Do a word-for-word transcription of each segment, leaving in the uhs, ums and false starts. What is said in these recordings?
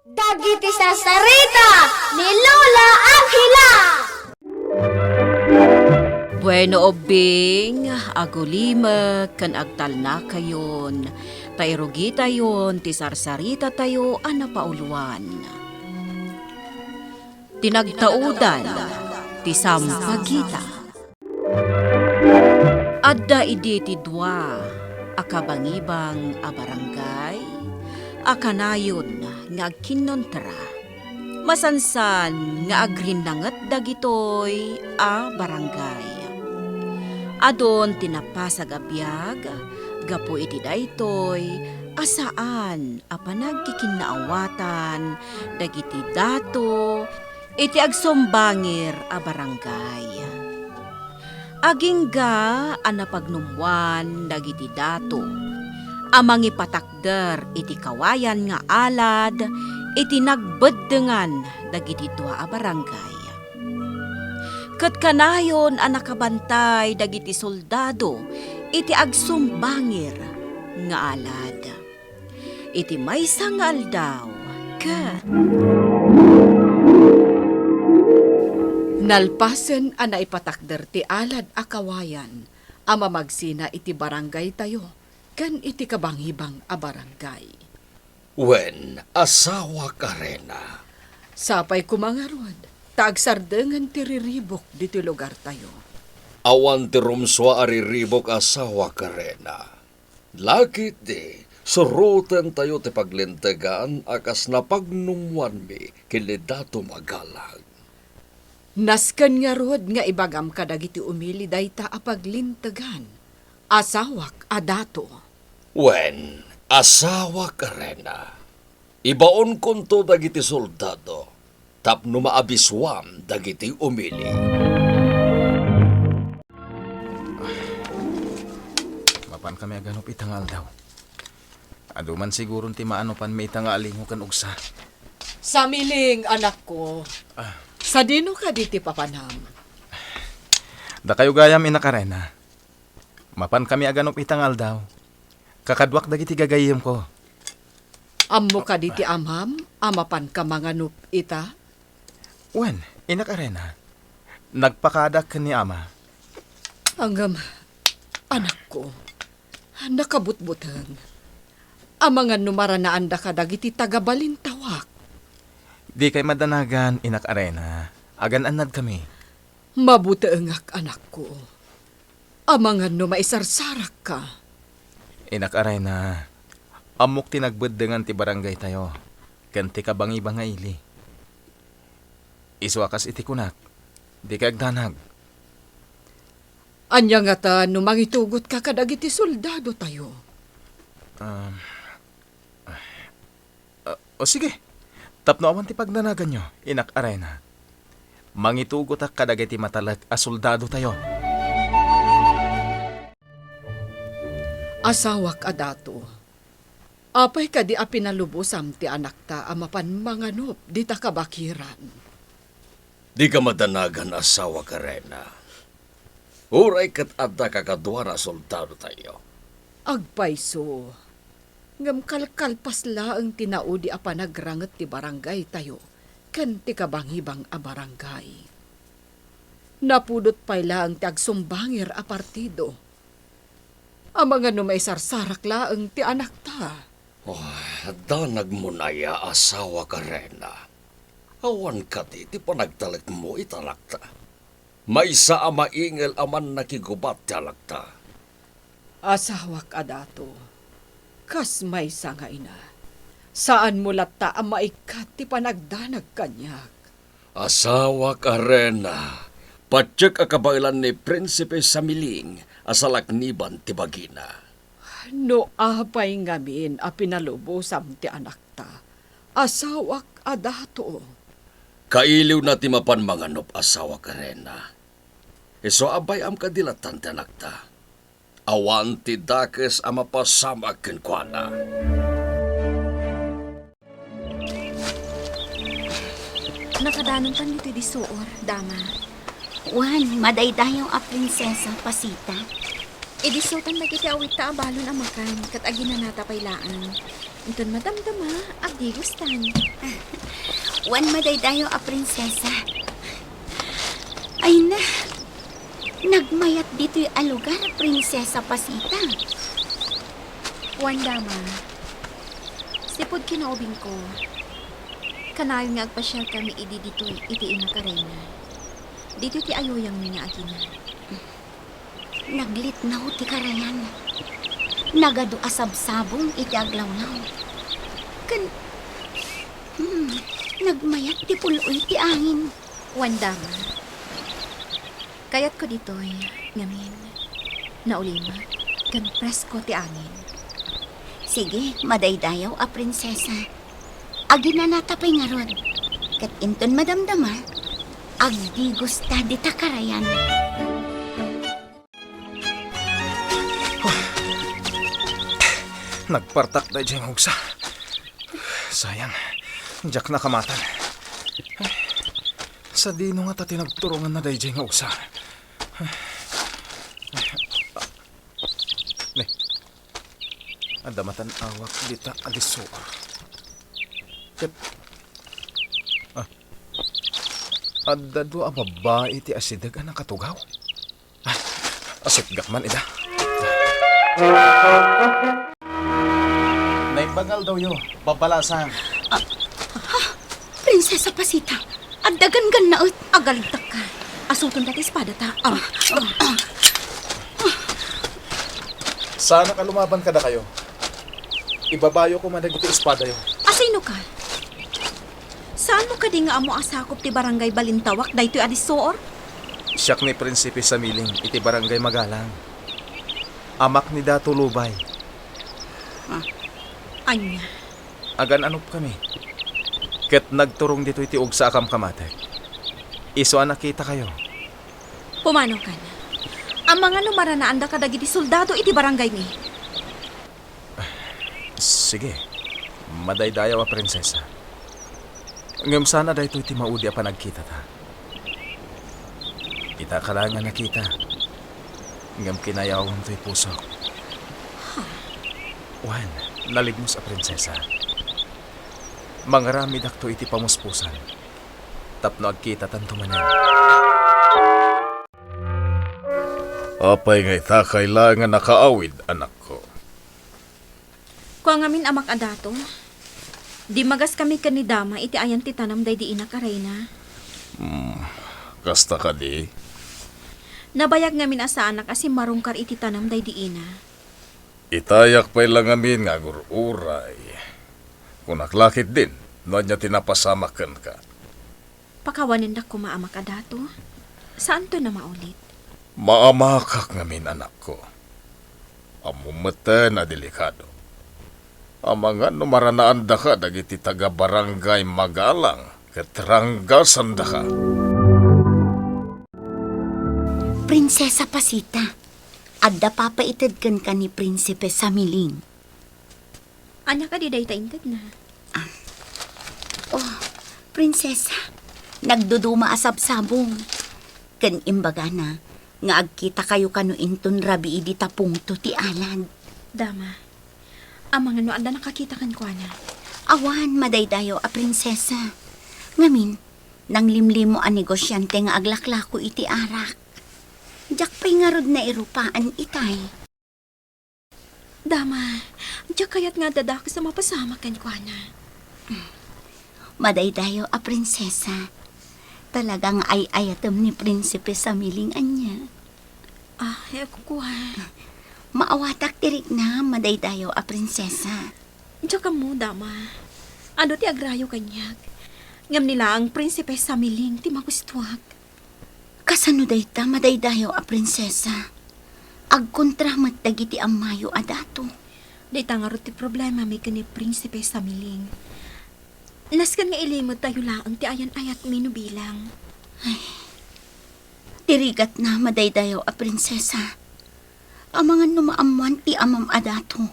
Dagiti sarsarita ni Lola Angela. Bueno, ubbing, agulimek ken agtalnakayon, ta irugitayon ti sarsarita tayo a napauluan. Ti nagtaudan ti sampagita. Adda idi ti dua a kabangibang a barangay a kanayon nga agkinnontra. Masansan nga agrinnanget dagitoy a barangay. Adun ti napasag a biag gapu iti daytoy a saan a panagkikinnaawatan dagiti dato iti agsumbangir a barangay. Agingga a napagnumwan dagiti dato a mangipatakder iti kawayan nga alad iti nagbeddengan dagiti dua a barangay. Ket kanayon a nakabantay dagiti soldado iti agsumbangir nga alad. Iti maysa nga aldaw, ket nalpasen a naipatakder ti alad a kawayan a mamagsina iti barangaytayo ken iti kabangibang a barangay. Wen, asawak a reyna. Sapay koma ngarud, ta agsardengen ti riribuk ditoy lugartayo. Awan ti rumsua a riribuk, asawak a reyna. Laketdi, surotentayo ti paglintegan a kas napagnumwanmi ken ni Dato Magalang. Nasken ngarud nga ibagam kadagiti umili dayta a paglintegan, asawak a dato. Wen, asawak a reyna. Ibaonkonto dagiti soldado tapno maabisuam dagiti umili. Mapankami aganup ita nga aldaw. Adu man siguron ti maanupanmi ita nga alingo ken ugsa. Samiling, anakko. Ah. Sadino kadi ti papanam? Dakayo gayam, Inak a Reyna. Mapankami aganup ita nga aldaw. Kakaduak dagiti gagayyemko. Ammo kadi ti amam a mapanka manganup ita? Wen, Inak a Reyna. Nagpakaadak ken ni ama. Ngem, anakko, nakabutbuteng. Amangan no maranaanda kadagiti taga-balintawak. Dikay madanagan, Inak a Reyna. Agan-annadkami. Mabuteengak, anakko. Amangan no maisarsarakka. Inak a Reyna, ammok ti nagbeddengan ti barangaytayo ken ti kabangibang nga ili. Isu a kas iti kunak, dikay agdanag. Ania ngata no mangitugotka kadagiti soldadotayo? Um, Ah, o sige. Tapno awan ti pagdanaganyo, Inak a Reyna. Mangitugotak kadagiti matalek a soldadotayo. Asawak a dato, apay kadi a pinalubosam ti anakta a mapan manganup dita kabakiran? Dika madanagan, asawak a Reyna. Uray ket adda kakaduana a soldadotayo. Agpayso, ngem kalkalpas laeng ti naudi a panagranget ti barangaytayo ken ti kabangibang a barangay. Napudot pay laeng ti agsumbangir a partido. Amangan no maisarsarak laeng ti anakta. Oh, danagmon aya, asawak a Reyna. Awan kadi ti panagtalekmo iti anakta. Maysa a maingel a mannakigubat ti anakta. Asawak a dato, kas maysa nga ina, saanmo latta a maikkat ti panagdanag kaniak. Asawak a Reyna, patiek a kabaelan ni Prinsipe Samiling a salakniban ti bagina. No apay ngamin a pinalubosam ti anakta, asawak a dato. Kailiwna ti mapan manganup, asawak a Reyna. Isu a bay-am kadi lattan ti anakta. Awan ti dakes a mapasamak kenkuana. Nakadanontan ditoy disuor, dama. Wen, madaydayaw a prinsesa, Pasita. Idisso tan dagiti awitta a balon a makan, ket aginanata pay laeng. Inton madamdama, agdigostan. Wen, madaydayaw a prinsesa. Ay na, nagmayat ditoy a lugar, Prinsesa Pasita. Wen, dama, sipud kinaubingko, kanayon nga agpasiarkami idi ditoy iti Ina Karayna. Ditoy ti ayuyangmi nga agina. Naglitnaw ti karayan. Nagadu a sabsabong iti aglawlaw. Ken, hmm, nagmayat ti pul-oy ti angin. Wen, dama, kayatko ditoy, ngamin, naulimek ken presko ti angin. Sige, madaydayaw a prinsesa. Aginanata pay ngarud. Ket inton madamdama, agdigosta dita karayan. Nagpartak daydiay nga ugsa. Sayang, diak nakamatan. Sadino ngata ti nagturonganna daydiay nga ugsa? Ne, adda maten-awak dita a disso. Ket, ah, adda dua a babbai ti asideg a nakatugaw. Ah, asitgak man ida. Naimbag nga aldawyo, babbalasang. Prinsesa Pasita, adda ganggannaet. Agalintekka. Asutonta ti espadata. Ah, ah. Saanak a lumaban kadakayo. Ibabayo koma dagiti espadayo. Asinoka? Saanmo kadi nga ammo a sakup ti Barangay Balintawak daytoy a dissoor? Siak ni Prinsipe Samiling iti Barangay Magalang. Amak ni Dato Lubay. Ah, ania? Agan-anop kami. Ket nagturong ditoy ti ugsa a kamkamatek. Isu a nakitakayo. Pumanokan. Amangan no maranaan daka dagiti soldado iti barangaymi. Sige, madaydayaw a prinsesa. Ngem sana daytoy ti maudi a panagkitata. Ita ka laeng a nakita, ngem kinayawem toy pusok. Wen, nalibnos a prinsesa. Mangaramidakto iti pamuspusan tapno agkitatanto manen. Apay nga ita ka laeng a nakaawid, anakko? Kua ngamin, amak a dato, dimmagas kami ken ni Dama iti ayan ti tanem daydi inak a reyna. Hmm, kasta kadi? Nabayag ngamin a saanak a simmarungkar iti tanem daydi ina. Itayak pay la ngamin nga agur-uray. Kunak la ketdin no ania ti napasamak kenka. Pakawanendak koma, amak a dato. Saanto a maulit. Maamakak ngamin, anakko. Ammom metten a delikado. Amangan no maranaandaka dagiti taga-barangay Magalang ket ranggasandaka. Prinsesa Pasita, adda papaited kenka ni Prinsipe Samiling. Ania kadi dayta intedna? Ah. Oh, Prinsesa, nagduduma a sabsabong. Ken imbagana nga agkitakayo kano inton rabii dita pungto ti alad. Dama, amangan no adda nakakita kenkuana. Awan, madaydayaw a prinsesa. Ngamin, nanglimlimo a negosiante nga aglaklako iti arak. Diak pay ngarud nairupaan itay. Dama, diak kayat nga adda dakes a mapasamak kenkuana. Madaydayaw a prinsesa, talaga nga ay-ayatem ni Prinsipe Samiling ania? Ah, e, kua. Maawatak ti riknam, madaydayaw a prinsesa. Diak ammo, Dama. Adu ti agrayo kaniak. Ngem ni laeng Prinsipe Samiling ti magustuak. Kasano dayta, madaydayaw a prinsesa? Agkontra met dagiti ammayo a dato. Dayta ngarud ti problemami ken ni Prinsipe Samiling. Nasken nga ilimedtayo laeng ti ayan-ayatmi no bilang. Ay, ti rigatna, madaydayaw a prinsesa. Amangan no maammoan ti amam a dato.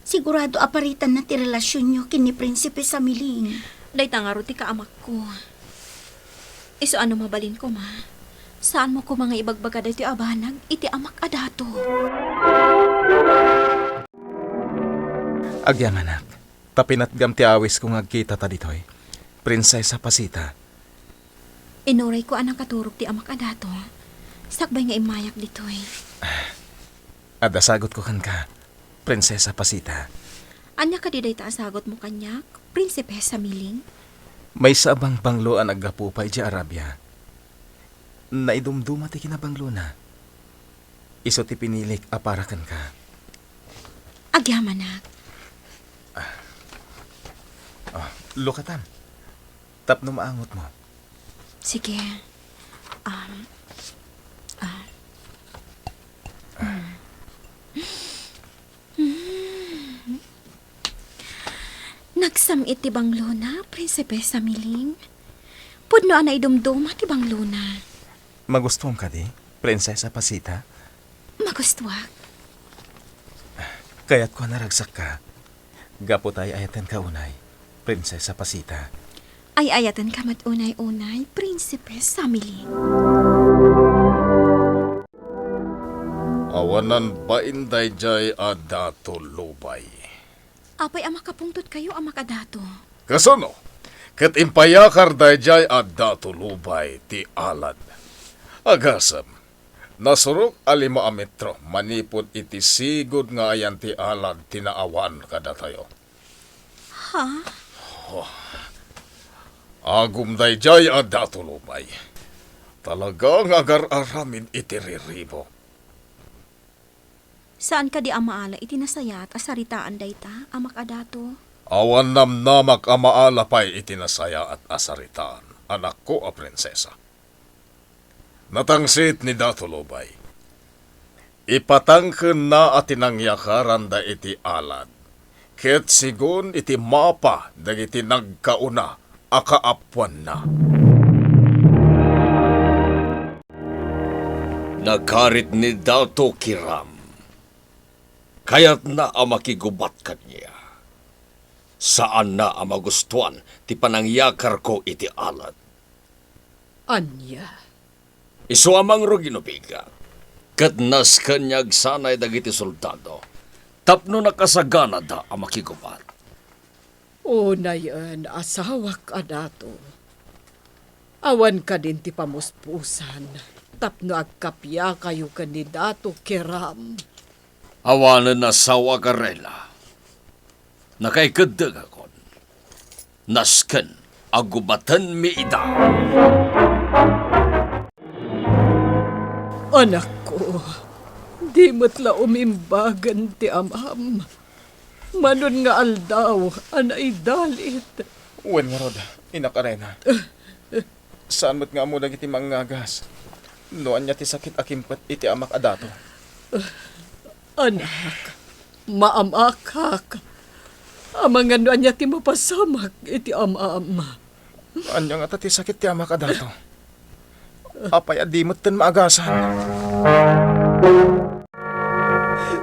Sigurado a paritanna ti relasionyo ken ni Prinsipe Samiling. Dayta ngarud ti kaamakko. Isu a no mabalin koma, Saanmo koma nga ibagbaga daytoy a banag iti amak a dato? Agyamanak, ta pinatgam ti awisko nga agkitata ditoy, Prinsesa Pasita. Inurayko a nakaturog ti amak a dato, sakbay nga immayak ditoy. Adda sagutko kenka, Prinsesa Pasita. Ania kadi dayta a sagutmo kaniak, Prinsipesa Miling? Maysa a bangbanglo a naggapu pay idiay Arabia. Naidumduma ti kinabanglona. Isu ti pinilik a para kenka. Agyamanak. Ah, lukatam. Tapno maangotmo. Sige. Um, ah. Hmm. Hmm. Nagsam-it ti banglona, Prinsipesa Miling. Pudno a naidumduma ti banglona. Magustuam kadi, Prinsesa Pasita? Magustuak. Kayatko a naragsakka. Gapu ta ay-ayatenka unay, Prinsesa Pasita. Ay-ayatenka met unay-unay, Prinsipe Samiling. Awanan bain daydiay a dato lubay. Apay a makapungtotkayo a makadato? Kasano? Ket impayakar daydiay a dato lubay ti alad. Agasem, nasurok a lima a metro manipud iti sigud nga ayan ti alad ti naawan kadatayo. Ha? Oh. Agum daydiay a dato lubay. Talaga nga agar-aramid iti riribuk. Saan kadi a maala iti nasayaat a saritaan dayta, amak a dato? Awan namnamak a maala pay iti nasayaat a saritaan, anakko a prinsesa. Natangsit ni Dato Lubay. Ipatangkenna a ti nangiyakaranda iti alad, ket sigun iti mapa dagiti nagkauna a kaapuanna. Nagarit ni Dato Kiram. Kayatna a makigubat kaniak. Saanna a magustuan ti panangiyakarko iti alad. Ania? Isu a mangrugino, bigat, ket nasken nga agsanay dagiti soldado tapno nakasaganada a makigubat. Unayen, asawak a dato, awan kadin ti pamuspusan tapno agkapiakayo ken ni Dato Kiram? Awanen, asawak a reyna. Nakaikeddengakon. Nasken a gubatenmi ida. Anakko, di met la umimbagen ti amam. Manon nga aldaw a naidalit. Wen ngarud, inak a reyna. Saan met nga ammo dagiti mangngagas no ania ti sakit a kimpet iti amak a dato. Anak, maamakak. Amangan no ania ti mapasamak iti amam. Ania ngata ti sakit ti amak a dato? Apay a di metten maagasan?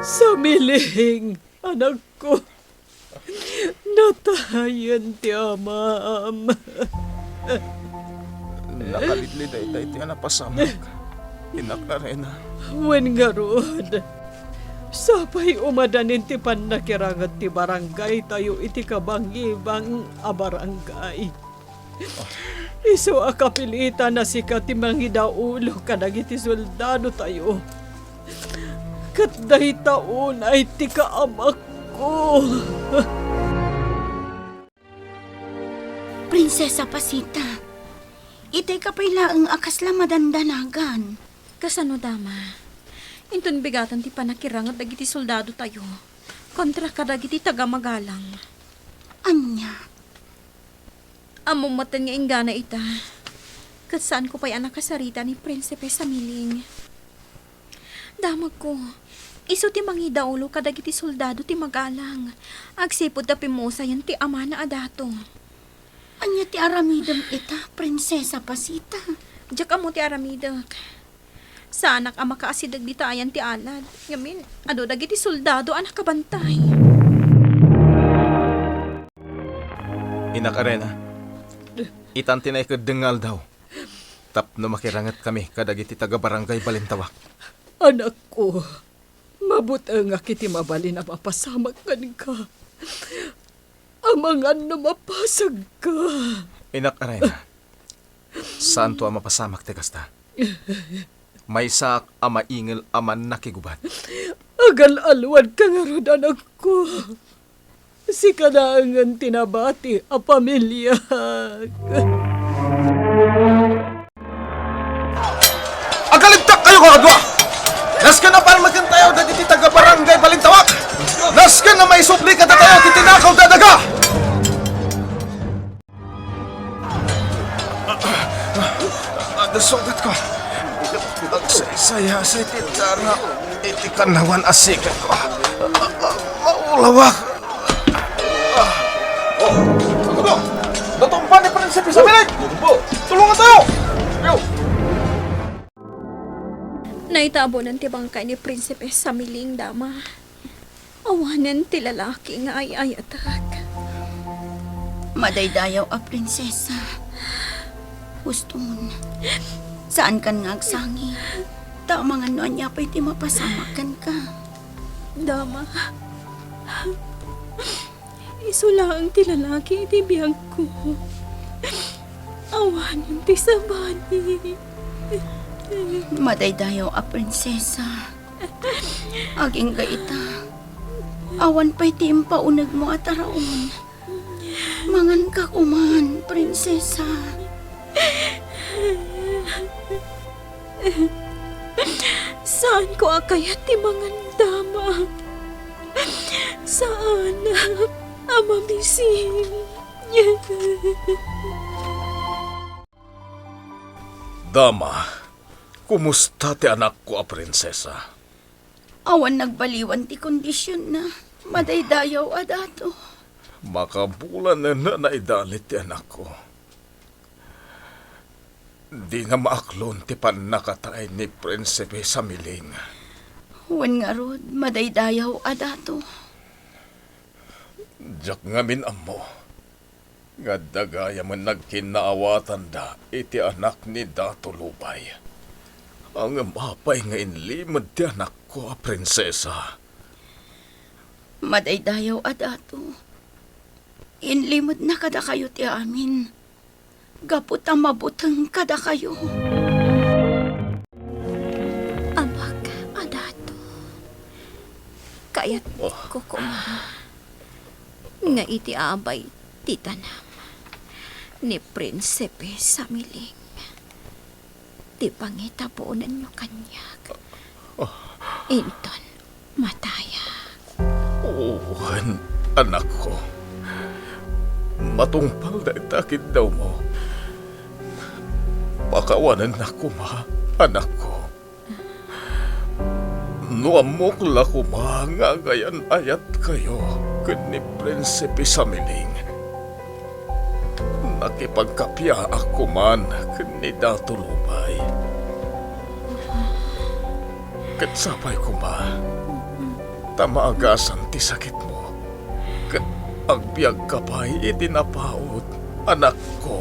Samiling, anakko. Natayen ti amam. Nakalidlid dayta iti a napasamak, inak a reyna. Wen ngarud, sapay umadanin ti pannakiranged ti barangaytayo iti kabangibang a barangay. Isu a kapilitan a sika ti mangidaulo kadagiti soldadotayo. Ket dayta unay ti kaamakko. Prinsesa Pasita, itay ka pay laeng a kasla madandanagan. Kasano, dama? Inton bigaten ti pannakiranged dagiti soldadotayo kontra kadagiti taga-Magalang. Ania? Ammom metten nga inggana ita, ket saanko pay a nakasarita ni Prinsipe Samiling. Damagko, isu ti mangidaulo kadagiti soldado ti Magalang, agsipud ta pimmusayen ti amana a dato. Ania ti aramidem ita, Prinsesa Pasita? Diak ammo ti aramidek. Saanak a makaasideg dita ayan ti alad, ngamin, adu dagiti soldado a nakabantay. Inak a reyna, itan ti naikeddeng nga aldaw. tapno makirangetkami kadagiti taga-barangay Balintawak. Anakko, mabutengak iti mabalin a mapasamak kenka. Amangan no mapasagka. Inak Arena, saanto a mapasamak ti kasta. Maysaak a maingel a mannakigubat. Agal-alwadka ngarud, anakko. Sika laengen ti nabati a pamiliak. Agkalintegkayo kakadua! Nasken a parmekentayo dagiti taga-barangay Balintawak! Nasken a maisubli kadatayo ti tinakaw da daga! Adda sugatko. Agsaysayasay ti dara iti kannawan a sikatko. Maulawak. Oh, ano to? Natumba ni Prinsipe Samiling! Tulungan tayo! Yo! Naitabunan ti bangkay ni Prinsipe Samiling, Dama. Awanen ti lalaki nga ay-ayatek. Madaydayaw a prinsesa. Huston, saankan nga agsangit. Ta amangan no ania pay ti mapasamak kenka. Dama, isu laeng ti lalaki iti biagko. Awanen ti sabali. Madaydayaw a prinsesa. Agingga ita, awan pay ti impaunegmo a taraon. Manganka koman, prinsesa. Saanko a kayat ti mangan, Dama. Saanak a mabisin. Dama, kumusta ti anakko a prinsesa? Awan nagbaliwan ti kondisionna, madaydayaw a dato. Makabulanen a naidalit ti anakko. Dina maaklon ti pannakatay ni Prinsipe Samiling. Wen ngarud, madaydayaw a dato. Diak ngamin ammo nga adda gayam nga nagkinnaawatanda iti anak ni Dato Lubay. Ngem apay nga inlimed ti anakko a prinsesa? Madaydayaw a dato. Inlimedna kadakayo ti amin. Gapu ta mabuteng kadakayo. Amak a dato, kayatko koma nga iti abay ti tanem ni Prinsipe Samiling ti pangitabonenyo kaniak. Inton matayak. Wen, anakko. Matungpal dayta a kiddawmo. Pakawanennak koma, anakko. No ammok la koma nga agayan-ayatkayo ken ni Prinsipe Samiling, nakipagkappiaak koman ken ni Dato Lubay. Ket sapay koma ta maagasan ti sakitmo, ket agbiagka pay iti napaut, anakko.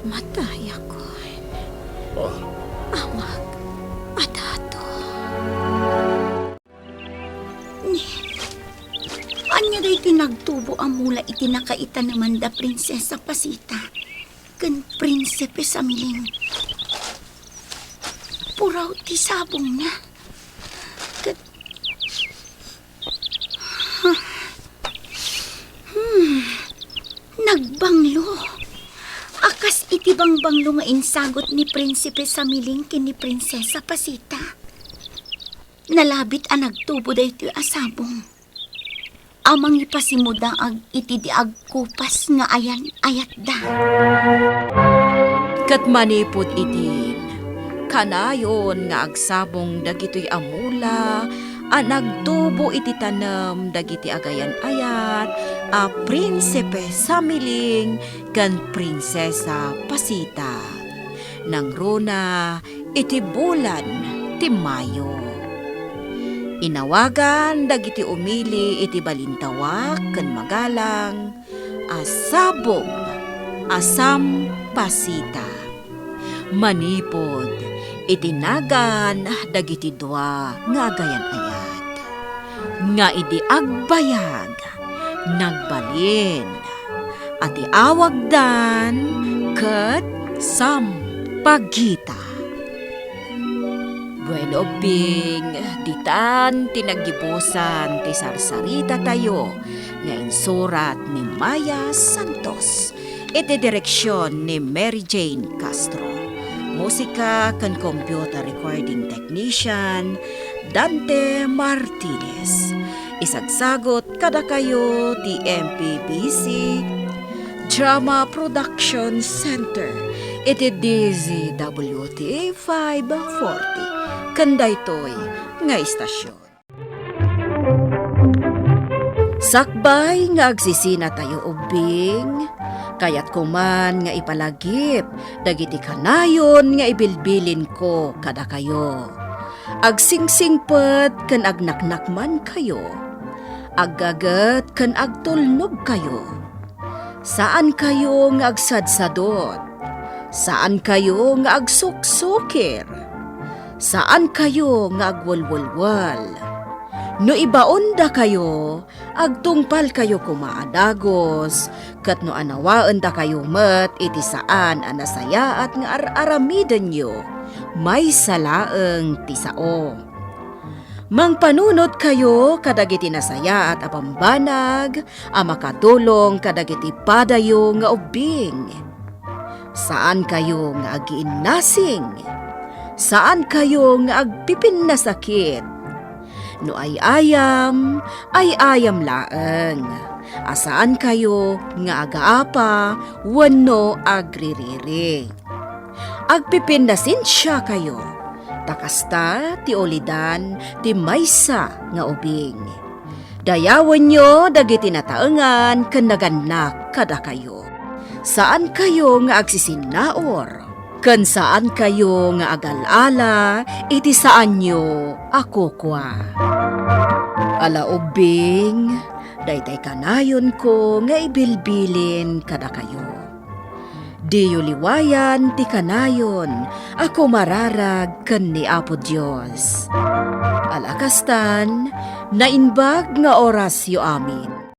Matayak, wen. Ah. Amak a dato. Ni, ania daytoy nagtubo a mula iti nakaitanemanda Prinsesa Pasita ken Prinsipe Samiling? Puraw ti sabongna. Ket, hmm, nagbanglo. A kas iti bangbanglo nga insagut ni Prinsipe Samiling ken ni Prinsesa Pasita. Nalabit a nagtubo daytoy a sabong a mangipasimudaag iti di agkupas nga ayan-ayatda. Ket manipud idin, kanayon nga agsabong dagitoy a mula a nagtubo iti tanem dagiti agayan-ayat a Prinsipe Samiling ken Prinsesa Pasita. Nangruna iti bulan ti Mayo. Inawagan dagiti umili iti balintawak ken magalang a sabong a Sam Pasita. Manipud iti nagan dagiti dua nga agayan-ayat, nga idi agbayag, nagbalin a ti awagdan ket sampaggita. Bueno, ubbing, ditan ti naggibusan ti sarsarita tayo nga insurat ni Maya Santos, iti direksion ni Mary Jane Castro. Musika ken computer recording technician, Dante Martinez. Isagsagot kadakayo ti M P B C Drama Production Center iti D Z W T five forty. Ken daytoy nga istasyon. Sakbay nga agsisinatayo ubbing, kayatko man nga ipalagip dagiti kanayon nga ibilbilinko kadakayo. Agsingsingpet ken agnaknakmankayo. Aggaget ken agtulnogkayo. Saankayo nga agsadsadot. Saankayo nga agsuksukir. Saankayo nga agwelwelwel. No ibaondakayo, agtungpalkayo koma a dagus, ket no anawaendakayo met iti saan a nasayaat nga ar-aramidenyo, maysa laeng ti sao. Mangpanunotkayo kadagiti nasayaat a bambanag a makatulong kadagiti padayo nga ubbing. Saankayo nga agiinnasing. Saankayo nga agpipinnasakit. No ay-ayam, ay-ayam laeng. A saankayo nga agaapa wenno agririri. Agpipinnasensiakayo, ta kasta ti ulidan ti maysa nga ubing. Dayawenyo dagiti nataengan ken nagannak kadakayo. Saankayo nga agsisinnaur, ken saankayo nga agal-ala iti saanyo a kukua. Ala ubbing, daytay kanayonko nga ibilbilin kadakayo. Diyo liwayan ti kanayon a kumararag ken ni Apo Dios. Ala kastan, naimbag nga orasyo amin.